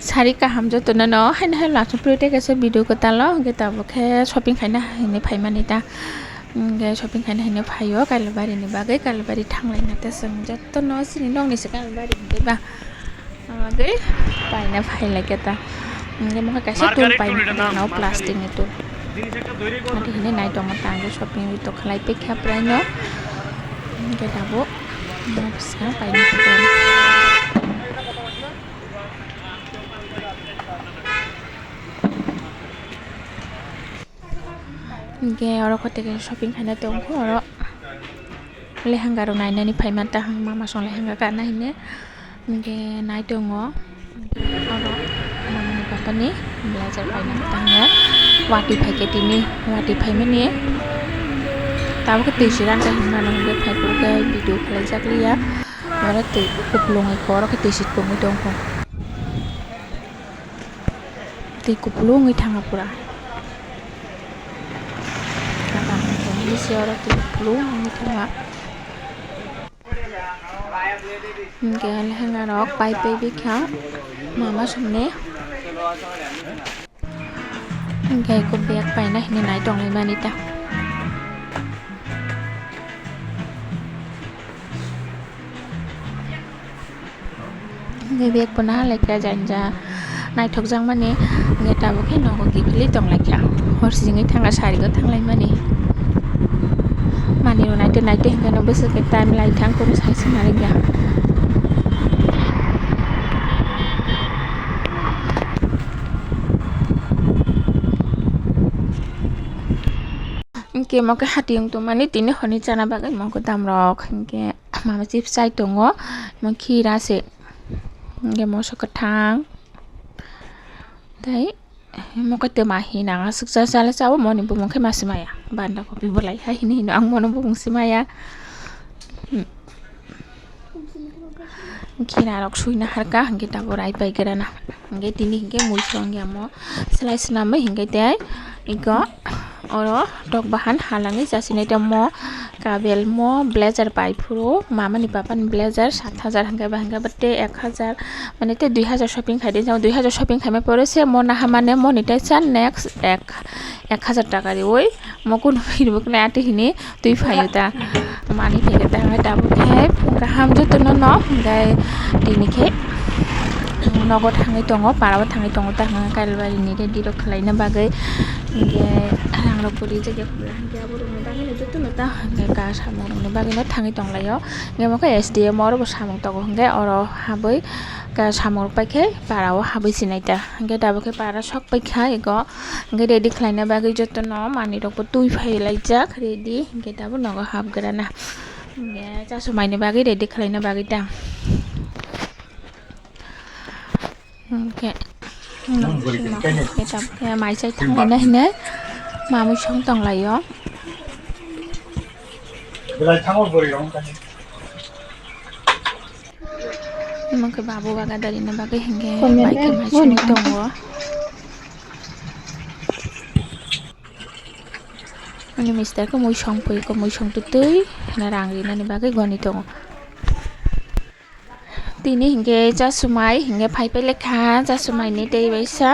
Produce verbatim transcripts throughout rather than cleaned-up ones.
Sari kaham jotono no haino hai last o puri tei kaisa video kwtal o hwnkhe tabuk khe shopping khaina hinwi phaimani ta. Hwnkhe shopping khaina hinwi phaio Kailabari ni bagwi, Kailabari thanglaina ta chwng jotono chini nokni se Kailabari hwnkhe ba. Abo bagwi paina phailaikha ta. Hwnkhe mokhe kaisa tool paina phailaina o plastic ni tool. Ati hinwi nai tongo ta hwnkhe shopping rok khlai paikha prai no. Hwnkhe tabuk nok bwskango paina phailaina. Hwnkhe oro kothai kaisa shopping khaina tongkho oro. Lehanga rok nainani phaima tahang mama song lehanga kana hinwi. Hwnkhe nai tongo. Oro mamani papani blazer paina tahang watwi phaikhe tini watwi phaimani. Tabukhe twi sirang khe hinmano hwnkhe phaiphuru khe video khwlaijak liya. Oro twi kupulung eko oro khe twi si tongwi tongkho. Twi kupulung wngwi thangkha pura. Kabang tongmani se oro twi kupulung wngwi thangkha. Hwnkhe lehanga rok pai pai bikha mama songni. Hwnkhe eko bag paina hinwi nai tonglaimani ta. Hwnkhe bag bo naha lekha janja naithokjakmani, hwnkhe tabuk khe nogo kiphilwi tonglaikha. Hor sijingwi thangkha sarigo thanglaimani. Manwi rok naitwi naitwi hwnkhe no bwswk khe time lai thang kunu sai se narwkya. Hwnkhe omo khe hati wng tongmani tini horni chana bagwi omo khe damrok hwnkhe. Mama chips chai tongo, omo khira se, hwnkhe moso kwthang, tei omo khe twma hinang aswk cha chala chao, moni bumung khe ma swmaya, banda kopi bolai hai hini hino ang mono bumung swmaya. Khira rok suina harka, hwnkhe tabuk rai pai gra na, hwnkhe tini hwnkhe mui songya mo selai swnamwi hwnkhe tei iko. Oro tok bahan halangwi chasinai tongmo, kabel mo blazer pai phuru mamani papani blazer sat hajar hwnkhe ba hwnkhe ba tei ek hajar mane tei dui hajar shopping khaidi jao dui hajar shopping khaima pore se mo naha mane monetization next ek ek hajar taka riwi mo kunu phirbo kwnai ati hini twi phaio ta mani phaikhe ta hwnkhe tabuk khe kaham jotono no hwnkhe tini khe nogo thangwi tongo parao thangwi tongo ta hwnkhe Kailabari ni ready rok khwlaina bagwi. Hingke rang rok bo rijak ya, hingke abo rok ni bagwi no joto no ta hingke ka samung rok ni bagwi no thangwi tong lai o. Hingke bo khe S D M oro bo samung tongo, hingke oro habwi ka samung rok pai khe para o habwi sinai ta, hingke tabuk khe para sok pai kha eko, hingke ready khlai na bagwi joto no manwi rok bo twi phai lai jak ready, hingke tabuk nogo hap gra na, hingke chasu mai ni bagwi ready khlai na bagwi ta. Hingke, hingke tabuk khe mai chai thanglaina hinwi mamwi song tong lai o. Belai thango bwrwi rok wngkha. Omo khe babu baga dari na bagwi hingke bai khe mai songwi tongo. Ani mister khe mui song pui khe mui song twi twi rang rinani bagwi goni tongo. Tini hingke chasu mai hingke phai pai lekha, chasu mai ni tei waisa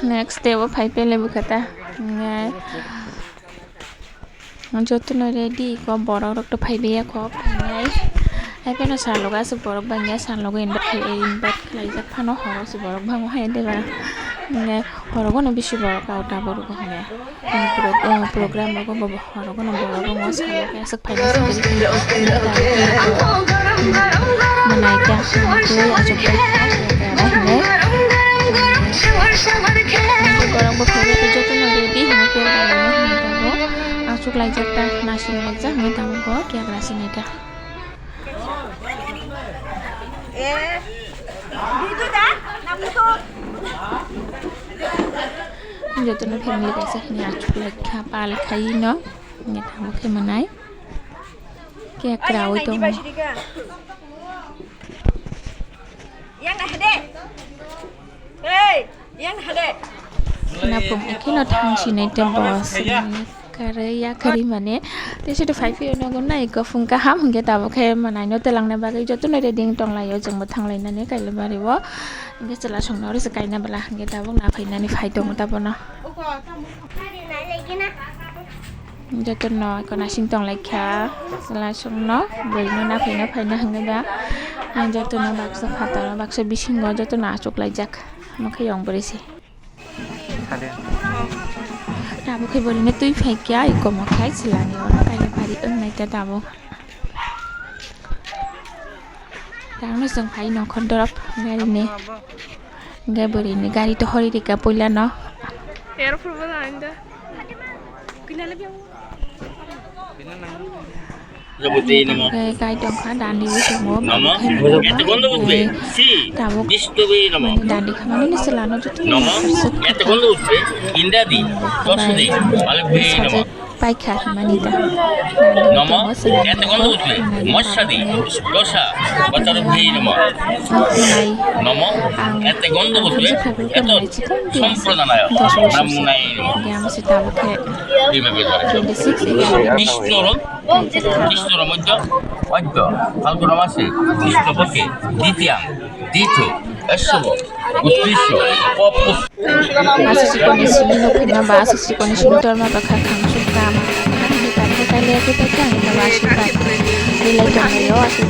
next day o phai pai le bwkha ta hingke joto no ready ko borok rok to phai bai ya kho phainai hai phano salogo aswk borok bangya salogo invite khlai invite khlai jak phano horo se borok bango hai de ba hingke horo gono bisi borok auta borok hingke. Ani pro-, eh, program rogo bo horo gano borok rok salo khe aswk phaina songwi manai khe aswk tei aswk tei kha khe khe hinwi borok bo phaibai khe jotono ready hinwi khe aswk laijak ta nasing laijak hinwi tamo bo khe aswk sinai kha. Jotono family kaisa hwnwi achuk lai kha, pal khai no, hwnwi tamo khe mwnai. Khe kwrawi tongo. Khwna phung ekheno thang sinai tei boss. Karwi yakarwi mane tei site phai phai nogo nai kufung kaham hwnkhe tabuk khe manaino twlangna bagwi jotono ready wng tonglaio chwngbo thanglainani Kailabari o hwnkhe chwla songno oro se kaina bwla hwnkhe tabuk naphainani phai tongo tabono jotono eko nasing tonglaikha chwla songno bwrwino naphaina phaina hwnkhe ba ang jotono baksa phataro baksa bisingo jotono achuklaijak omo khe yong bwrwi se. Tabuk khe borino twi phaikya eko mokhai chwlani oro kainwi phari wngnai ta tabuk. Tangno chwng phai nongkhor dorop garini. Hwnkhe bwrwini gari to hori rikha puilano. Hwnkhe kai tongkha dandi bisingo tabuk dandi khamani ni chwlano joto paikha hwnmani ta. Namo ete gondo butwe mosadi dosa bacharu bhi namo. Namo ete gondo butwe eto somprodanayo namunai namo. Biba biba. Krishno rom, Krishno rom oddo, oddo, Phalguna mase, Krishno pokhe, Ditiyang, Dithu, Eshobo, Utrisho, Pop. Aswk chikoni simi nukphima ba aswk chikoni simi torma ba kha khang suk kama. Ani kha khe kaile khe ta khe ani kha ba aswk ba. Belai tonglaio aswk.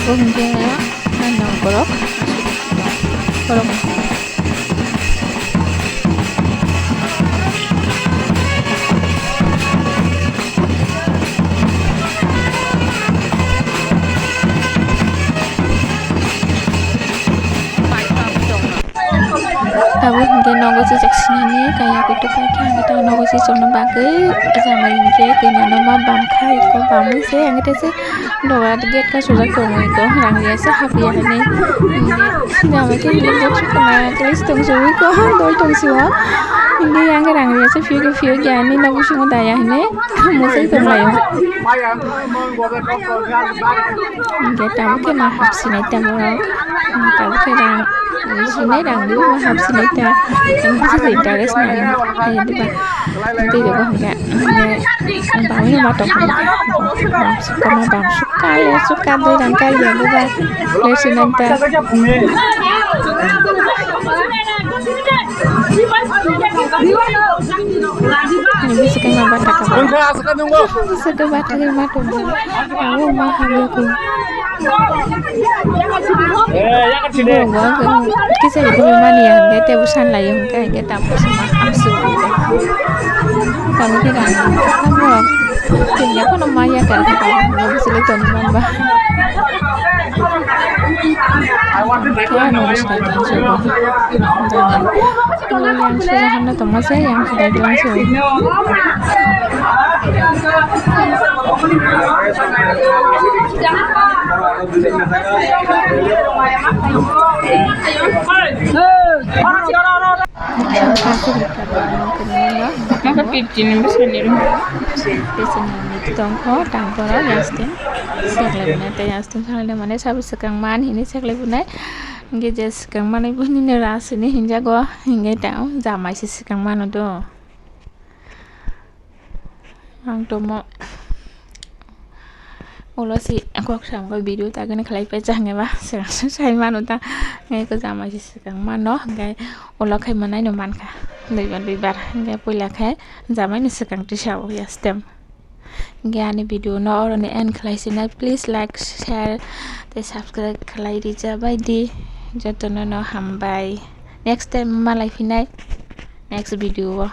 Abo hwnkhe nang borok borok. Tabuk hwnkhe nogo chichak sinani kaya kutuk bai khe hwnkhe nogo chichakno bagwi jamai hwnkhe kwi nono ma bam khai ko bamwi se hwnkhe tei se doga gate kasijak tongo eko rang ya se hapya hinwi hwnkhe jamai khe hwnkhe box sukana tei se tong sio eko doi tong sio hwnkhe yang rang ya se phiyok phiyok ya hinwi nok bisingo daya hinwi. Mwsai tonglaio. Hwnkhe tabuk khe ma hapsinai ta borok. Tabuk khe rang sinai rang di ma hapsinai ta. Ang kisa se interest nang kaya diba. Tei rego hwnkhe ang bangwi ma tong kha. Bam sukha ma bam sukha le sukha doi rang kaya diba. Le sinai ta. Ini bisa kena batak apa? Bisa ke batak yang batuk. Aku mah hamil pun. Gua gua kisa ibu mani yang dia tiap bulan lah yang kayak dia tak pernah masuk. Kami kira apa? Kayaknya aku namanya kan kita bisa lihat teman bah. Kaya no bwskang tong sio bo. Yang sudah hamna tongma se yang sudah bilang sio. Masa fifteen ni bwskango. Tongkho tangkoro yastin seklai bunai tei yastin seklai mane sabo swkang man hini seklai bunai hingke je swkang manwi bunino ras hini hinjago hingke tang jamai se swkang mano do. Ang tomo ulo si kok samkha video tagwini khlai pai changya ba swkang sai mano ta ngai ko jamai se swkang mano hingke ulo khai manai no mankha duibar duibar hingke puila khai jamai ni swkang tisao yastem hingke ani video no oro ni end khlai sinai please like share tei subscribe khlai rija bai di jotono no hambai next time malai phinai. Next video o.